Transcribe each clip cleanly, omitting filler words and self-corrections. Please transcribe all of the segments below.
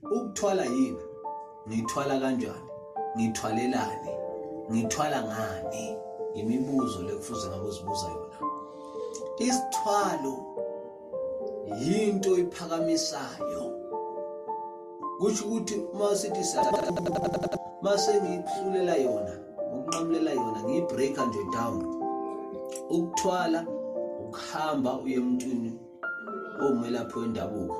Ukuthwala yini? Ngithwala kanjani? Ngithwalelani? Ngithwala ngani? Imibuzo le kufuze ngabe uzibuza yona. Isithwalo yinto iphakamisayo. Kusho ukuthi uma sithi mase ngikuhlulela yona, ngokunqamulela yona, ngiyibreaker nje down. Ukuthwala ukuhamba uye emntwini owumelaphi wendabuko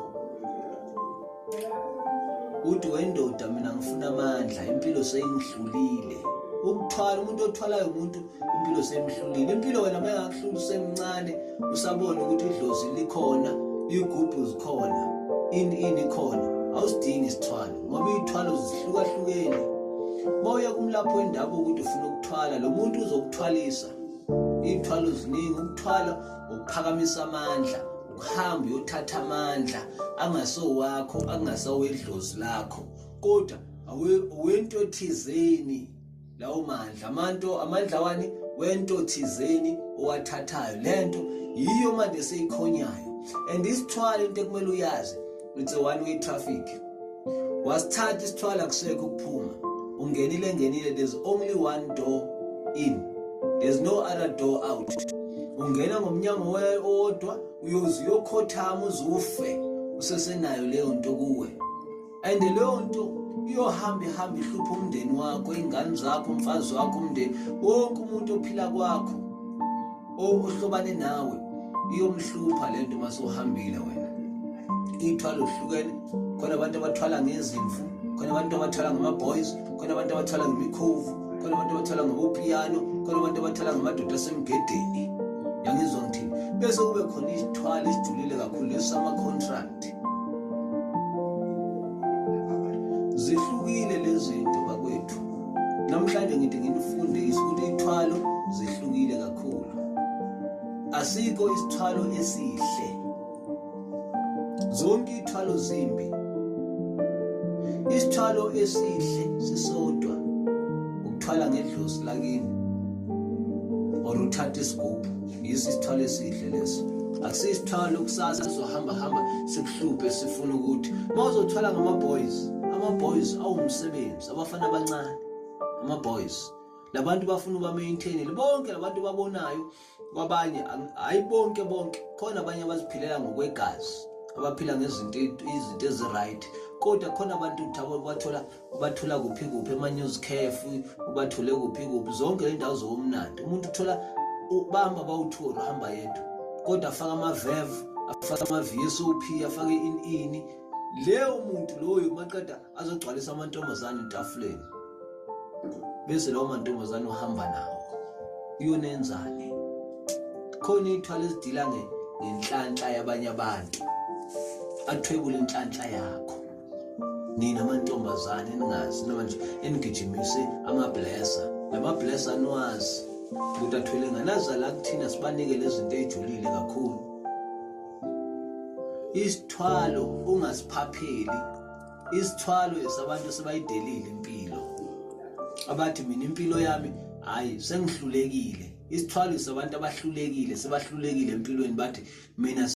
uthi wendoda mina ngifuna amandla, impilo seyingihlulile. Ukuthwala, umuntu othwalayo umuntu impilo seyimhlulile. Impilo wena uma engakuhlula usemncane, usabona ukuthi idlozi likhona, iy'gubhu zikhona, ini ini ikhona, awusidingi isithwalo ngoba iy'thwalo zihlukahlukene. Uma uya kumlaphi wendabuko ukuthi ufuna ukuthwala, lo muntu uzokuthwalisa. Iy'thwalo ziningi. Ukuthwala ukuphakamisa amandla, ukuhamba uyothatha amandla angasowakho, angasawedlozi lakho, kodwa awento thizeni lawo mandla, amanto amandla wani wento thizeni owathathayo. Lento yiyo manje seyikhonyayo. And isithwalo, into ekumele uyazi, it's a one way traffic. Wasithatha isithwalo, akusekho ukuphuma. Ungenile, ngenile, there's only one door in, there's no other door out. Ungena ngomnyango owodwa, uyoze uyokhothama uzufe usesenayo leyo nto kuwe. And leyo nto iyohamba ihamba ihlupha umndeni wakho, iy'ngane zakho, umfazi wakho, umndeni wonke, umuntu ophila kwakho ohlobane nawe, iyomhlupha le nto uma sewuhambile wena. Iy'thwalo zihlukene. Khona abantu abathwala ngezimvu, khona abantu abathwala ngama-boys, khona abantu abathwala ngemikhovu, khona abantu abathwala ngabopiyano, khona abantu abathwala ngamadoda asemgedeni. Yangizwa ngithini? Bese kube khona isithwalo esijulile kakhulu, lesi sama-contract. Zihlukile lezi zinto bakwethu. Namhlanje ngithi nginifundise ukuthi iy'thwalo zihlukile kakhulu. Asikho isithwalo esihle, zonke iy'thwalo zimbi. Isithwalo esihle sisodwa, ukuthwala ngedlozi lakini or uthatha isigubhu, yiso isithwalo esihle leso. Akusisithwalo kusasa sizohamba hamba sikuhluphe sifuna ukuthi uma uzothwala ngama-boys. Ama-boys awumsebenzi, abafana abancane, ama-boys labantu bafuna uba-maintainele bonke labantu babonayo kwabanye. Hayi bonke bonke, khona abanye abaziphilela ngokwegazi, abaphila ngezinto, izinto ezi-right, kodwa khona abantu bathola, ubathola kuphi kuphi, ema-news cafe, ubathole kuphi kuphi, zonke le ndawo zowomnandi. Umuntu uthola bahamba bawu-two, uhamba yedwa, kodwa afake ama-vev, afake ama-VSOP, afake ini ini. Leyo muntu loyo maqeda azogcwalisa amantombazane etafuleni, bese lawo mantombazane uhamba nawo iyonenzani. Khona iy'thwalo ezidila ngenhlanhla yabanye abantu, athwebule inhlanhla yakho. Nina amantombazane eningazi noma nje enigijimise amablesser, lama blesser niwazi ukuthi athwele ngani, aza la kuthina sibanike lezi zinto ey'julile kakhulu. Isithwalo ungasiphapheli. Isithwalo esabantu sebayidelile impilo, abathi mina impilo yami hayi sengihlulekile. Isithwalo sabantu abahlulekile, sebahlulekile empilweni, bathi mina.